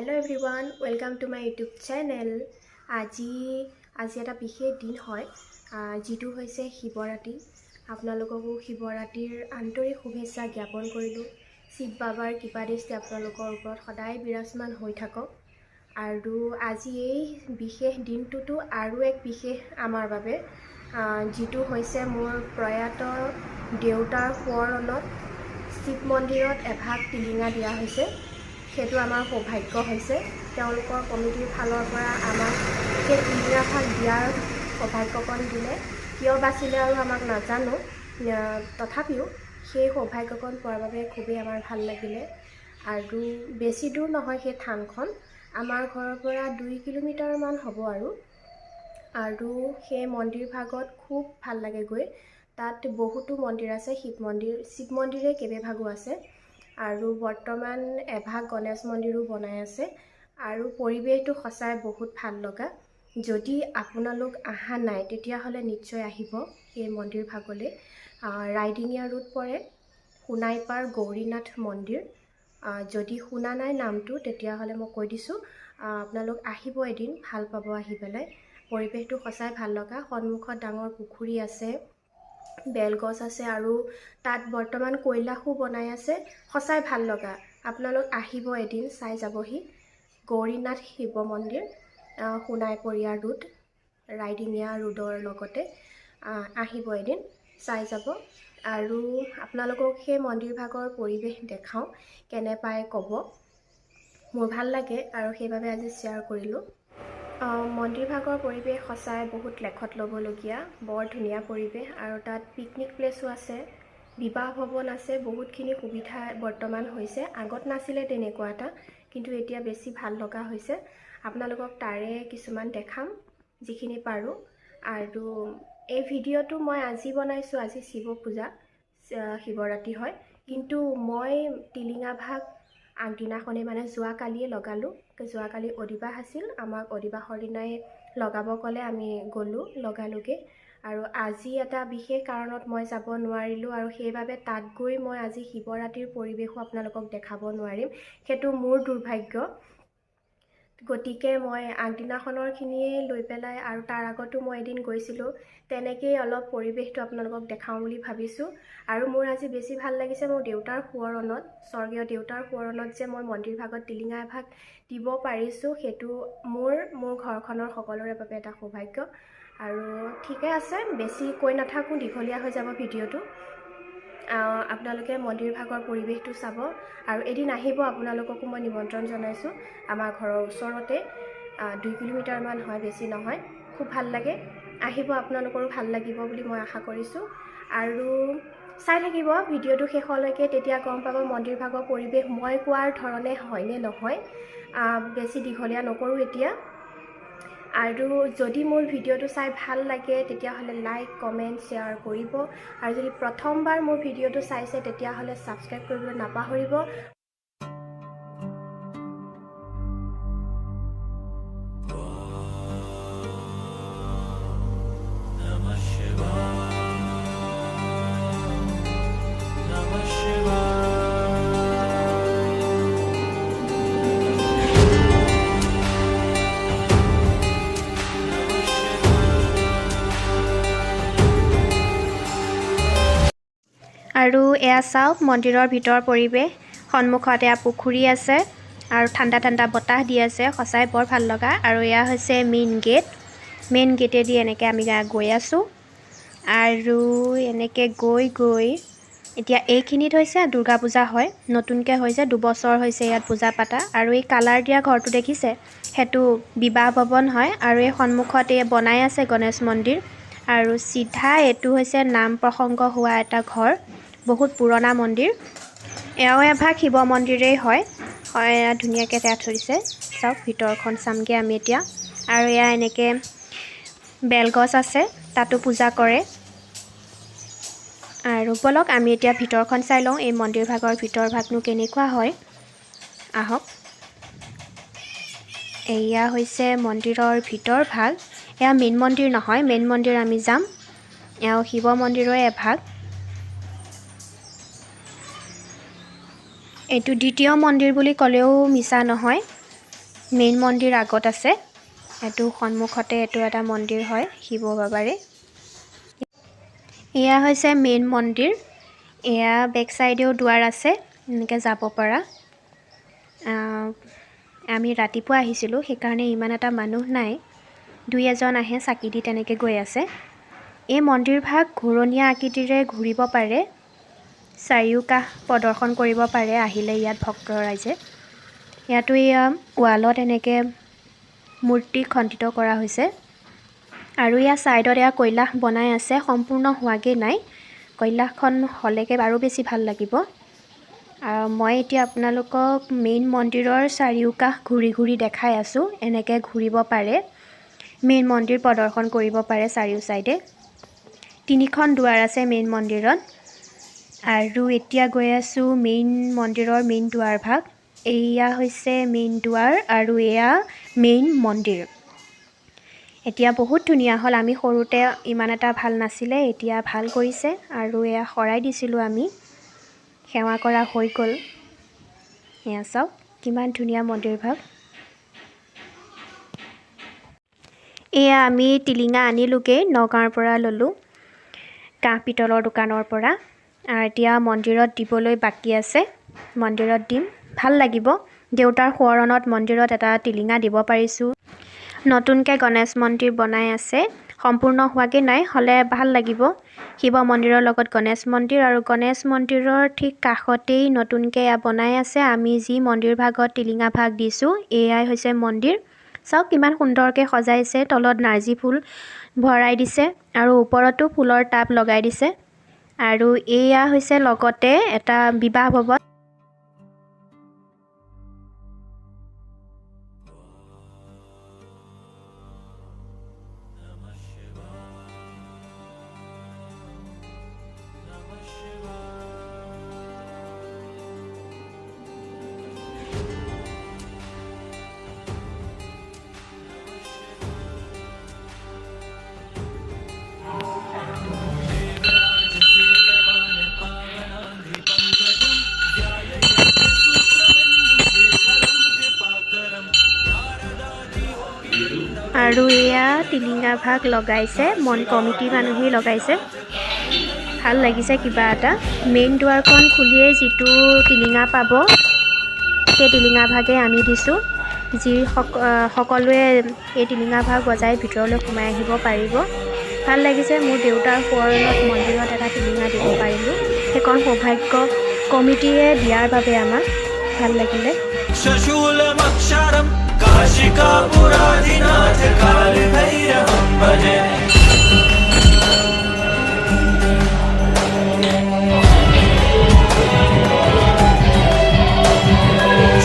Hello everyone, welcome to my YouTube channel. আজি আজি এটা বিশেষ দিন হয়, যিটো হৈছে শিৱৰাত্ৰি। আপোনালোককো শিৱৰাত্ৰিৰ আন্তৰিক শুভেচ্ছা জ্ঞাপন কৰিলোঁ। শিৱ বাবাৰ কৃপা দৃষ্টি আপোনালোকৰ ওপৰত সদায় বিৰাজমান হৈ থাকক। আৰু আজি এই বিশেষ দিনটোতো আৰু এক বিশেষ আমাৰ বাবে, যিটো হৈছে মোৰ প্ৰয়াত দেউতাৰ সোঁৱৰণত শিৱ মন্দিৰত এভাগ টিলিঙা দিয়া হৈছে। সেইটো আমাৰ সৌভাগ্য হৈছে। তেওঁলোকৰ কমিটিৰ ফালৰ পৰা আমাক সেই টিলিঙাভাগ দিয়াৰ সৌভাগ্যকণ দিলে। কিয় বাচিলে আৰু আমাক নাজানো, তথাপিও সেই সৌভাগ্যকণ পোৱাৰ বাবে খুবেই আমাৰ ভাল লাগিলে। আৰু বেছি দূৰ নহয় সেই থানখন, আমাৰ ঘৰৰ পৰা 2 কিলোমিটাৰমান হ'ব। আৰু সেই মন্দিৰ ভাগত খুব ভাল লাগে গৈ। তাত বহুতো মন্দিৰ আছে, শিৱ মন্দিৰে কেইবাভাগো আছে। আৰু বৰ্তমান এভাগ গণেশ মন্দিৰো বনাই আছে। আৰু পৰিৱেশটো সঁচাই বহুত ভাল লগা। যদি আপোনালোক অহা নাই তেতিয়াহ'লে নিশ্চয় আহিব সেই মন্দিৰ ভাগলৈ। ৰাইডিঙীয়া ৰোড পৰে, সোণাইপাৰ গৌৰীনাথ মন্দিৰ। যদি শুনা নাই নামটো তেতিয়াহ'লে মই কৈ দিছোঁ, আপোনালোক আহিব এদিন, ভাল পাব আহি পেলাই। পৰিৱেশটো সঁচাই ভাল লগা। সন্মুখত ডাঙৰ পুখুৰী আছে, বেলগছ আছে, আৰু তাত বৰ্তমান কৈলাশো বনাই আছে। সঁচাই ভাল লগা, আপোনালোক আহিব এদিন, চাই যাবহি। গৌৰীনাথ শিৱ মন্দিৰ, সোণাইপৰীয়া ৰোড, ৰাইডিঙীয়া ৰোডৰ লগতে। আহিব এদিন, চাই যাব। আৰু আপোনালোকক সেই মন্দিৰভাগৰ পৰিৱেশ দেখাওঁ, কেনে পায় ক'ব। মোৰ ভাল লাগে আৰু সেইবাবে আজি শ্বেয়াৰ কৰিলোঁ। মন্দিৰভাগৰ পৰিৱেশ সঁচাই বহুত লেখত ল'বলগীয়া, বৰ ধুনীয়া পৰিৱেশ। আৰু তাত পিকনিক প্লেচো আছে, বিবাহ ভৱন আছে, বহুতখিনি সুবিধা বৰ্তমান হৈছে। আগত নাছিলে তেনেকুৱা এটা, কিন্তু এতিয়া বেছি ভাল লগা হৈছে। আপোনালোকক তাৰে কিছুমান দেখাম যিখিনি পাৰোঁ। আৰু এই ভিডিঅ'টো মই আজি বনাইছোঁ, আজি শিৱ পূজা, শিৱৰাত্ৰি হয়। কিন্তু মই টিলিঙাভাগ আগদিনাখনেই মানে যোৱাকালিয়ে লগালোঁ। যোৱাকালি অদিবাস আছিল, আমাক অদিবাসৰ দিনাই লগাব ক'লে, আমি গ'লোঁ লগালোগৈ। আৰু আজি এটা বিশেষ কাৰণত মই যাব নোৱাৰিলোঁ, আৰু সেইবাবে তাত গৈ মই আজি শিৱৰাত্ৰিৰ পৰিৱেশো আপোনালোকক দেখাব নোৱাৰিম, সেইটো মোৰ দুৰ্ভাগ্য। গতিকে মই আগদিনাখনৰখিনিয়ে লৈ পেলাই, আৰু তাৰ আগতো মই এদিন গৈছিলোঁ, তেনেকেই অলপ পৰিৱেশটো আপোনালোকক দেখাওঁ বুলি ভাবিছোঁ। আৰু মোৰ আজি বেছি ভাল লাগিছে মোৰ দেউতাৰ সোঁৱৰণত, স্বৰ্গীয় দেউতাৰ সোঁৱৰণত যে মই মন্দিৰ ভাগত টিলিঙা এভাগ দিব পাৰিছোঁ, সেইটো মোৰ ঘৰখনৰ সকলোৰে বাবে এটা সৌভাগ্য। আৰু ঠিকে আছে, বেছি কৈ নাথাকোঁ, দীঘলীয়া হৈ যাব ভিডিঅ'টো। আপোনালোকে মন্দিৰ ভাগৰ পৰিৱেশটো চাব আৰু এদিন আহিব, আপোনালোককো মই নিমন্ত্ৰণ জনাইছোঁ। আমাৰ ঘৰৰ ওচৰতে, 2 কিলোমিটাৰমান হয়, বেছি নহয়। খুব ভাল লাগে, আহিব, আপোনালোকৰো ভাল লাগিব বুলি মই আশা কৰিছোঁ। আৰু চাই থাকিব ভিডিঅ'টো শেষলৈকে, তেতিয়া গম পাব মন্দিৰ ভাগৰ পৰিৱেশ মই কোৱাৰ ধৰণে হয়নে নহয়। বেছি দীঘলীয়া নকৰোঁ এতিয়া। আৰু যদি মোৰ ভিডিঅ'টো চাই ভাল লাগে তেতিয়াহ'লে লাইক, কমেণ্ট, শ্বেয়াৰ কৰিব। আৰু যদি প্ৰথমবাৰ মোৰ ভিডিঅ'টো চাইছে তেতিয়াহ'লে ছাবস্ক্ৰাইব কৰিবলৈ নাপাহৰিব। আৰু এয়া চাওক মন্দিৰৰ ভিতৰৰ পৰিৱেশ। সন্মুখত এয়া পুখুৰী আছে আৰু ঠাণ্ডা ঠাণ্ডা বতাহ দি আছে, সঁচাই বৰ ভাল লগা। আৰু এয়া হৈছে মেইন গেট, মেইন গেটেদি এনেকৈ আমি গৈ আছোঁ। আৰু এনেকৈ গৈ গৈ এতিয়া এইখিনিত হৈছে দুৰ্গা পূজা হয়, নতুনকৈ হৈছে, 2 বছৰ হৈছে ইয়াত পূজা পাতা। আৰু এই কালাৰ দিয়া ঘৰটো দেখিছে, সেইটো বিবাহ ভৱন হয়। আৰু এই সন্মুখত এই বনাই আছে গণেশ মন্দিৰ। আৰু চিধা এইটো হৈছে নাম প্ৰসংগ হোৱা এটা ঘৰ, বহুত পুৰণা মন্দিৰ। এয়াও এভাগ শিৱ মন্দিৰেই হয়। হয়, এয়া ধুনীয়াকৈ তাত থৈছে। চাওক ভিতৰখন চামগৈ আমি এতিয়া। আৰু এয়া এনেকৈ বেলগছ আছে, তাতো পূজা কৰে। আৰু ব'লক আমি এতিয়া ভিতৰখন চাই লওঁ, এই মন্দিৰ ভাগৰ ভিতৰ ভাগনো কেনেকুৱা হয়। আহক, এয়া হৈছে মন্দিৰৰ ভিতৰ ভাগ। এয়া মেইন মন্দিৰ নহয়, মেইন মন্দিৰ আমি যাম। এয়াও শিৱ মন্দিৰৰে এভাগ। এইটো দ্বিতীয় মন্দিৰ বুলি ক'লেও মিছা নহয়। মেইন মন্দিৰ আগত আছে, এইটো সন্মুখতে এইটো এটা মন্দিৰ হয় শিৱ বাবাৰে। এয়া হৈছে মেইন মন্দিৰ। এয়া বেক চাইডেও দুৱাৰ আছে, এনেকৈ যাব পৰা। আমি ৰাতিপুৱা আহিছিলোঁ, সেইকাৰণে ইমান এটা মানুহ নাই, দুই এজন আহে চাকি দি তেনেকৈ গৈ আছে। এই মন্দিৰভাগ ঘূৰণীয়া আকৃতিৰে ঘূৰিব পাৰে, চাৰিওকাষ প্ৰদৰ্শন কৰিব পাৰে আহিলে ইয়াত ভক্ত ৰাইজে। ইয়াতো এয়া ৱালত এনেকৈ মূৰ্তি খণ্ডিত কৰা হৈছে। আৰু ইয়াৰ ছাইডত এয়া কৈলাশ বনাই আছে, সম্পূৰ্ণ হোৱাগৈ নাই। কৈলাশখন হ'লেগৈ আৰু বেছি ভাল লাগিব। আৰু মই এতিয়া আপোনালোকক মেইন মন্দিৰৰ চাৰিওকাষ ঘূৰি ঘূৰি দেখাই আছোঁ। এনেকৈ ঘূৰিব পাৰে, মেইন মন্দিৰ প্ৰদৰ্শন কৰিব পাৰে চাৰিও ছাইডে। তিনিখন দুৱাৰ আছে মেইন মন্দিৰত। আৰু এতিয়া গৈ আছোঁ মেইন মন্দিৰৰ মেইন দুৱাৰভাগ। এয়া হৈছে মেইন দুৱাৰ আৰু এয়া মেইন মন্দিৰ। এতিয়া বহুত ধুনীয়া হ'ল। আমি সৰুতে ইমান এটা ভাল নাছিলে, এতিয়া ভাল কৰিছে। আৰু এয়া শৰাই দিছিলোঁ আমি, সেৱা কৰা হৈ গ'ল। এয়া চাওক কিমান ধুনীয়া মন্দিৰভাগ। এয়া আমি টিলিঙা আনিলোগৈ, নগাঁৱৰ পৰা ল'লোঁ কাঁহ পিতলৰ দোকানৰ পৰা। আৰু এতিয়া মন্দিৰত দিবলৈ বাকী আছে, মন্দিৰত দিম, ভাল লাগিব। দেউতাৰ সোঁৱৰণত মন্দিৰত এটা টিলিঙা দিব পাৰিছোঁ। নতুনকৈ গণেশ মন্দিৰ বনাই আছে, সম্পূৰ্ণ হোৱাগৈ নাই, হ'লে ভাল লাগিব। শিৱ মন্দিৰৰ লগত গণেশ মন্দিৰ আৰু গণেশ মন্দিৰৰ ঠিক কাষতেই নতুনকৈ এয়া বনাই আছে। আমি যি মন্দিৰ ভাগত টিলিঙা ভাগ দিছোঁ, এয়াই হৈছে মন্দিৰ। চাওক কিমান সুন্দৰকৈ সজাইছে। তলত নাৰ্জী ফুল ভৰাই দিছে আৰু ওপৰতো ফুলৰ টাব লগাই দিছে। আৰু এয়া হৈছে লগতে এটা বিবাহ ভৱন। আৰু এয়া টিলিঙা ভাগ লগাইছে, মন কমিটিৰ মানুহেই লগাইছে। ভাল লাগিছে কিবা এটা। মেইন দুৱাৰখন খুলিয়েই যিটো টিলিঙা পাব, সেই টিলিঙা ভাগেই আমি দিছোঁ। যি সকলোৱে এই টিলিঙা ভাগ বজাই ভিতৰলৈ সোমাই আহিব পাৰিব। ভাল লাগিছে। মোৰ দেউতাৰ সোঁৱৰণত মন্দিৰত এটা টিলিঙা দিব পাৰিলোঁ, সেইকণ সৌভাগ্য কমিটিয়ে দিয়াৰ বাবে আমাক ভাল লাগিলে। काशिकापुराधिनाथ कालभैरवं भजे।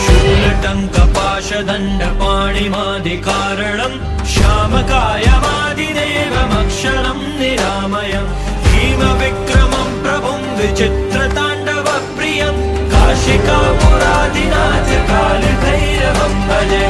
शूलटङ्कपाशदण्डपाणिमादिकारणं श्यामकायमादिदेवमक्षरं निरामयं भीमविक्रमं प्रभुं विचित्रताण्डवप्रियं काशिकापुराधिनाथ कालभैरवं भजे।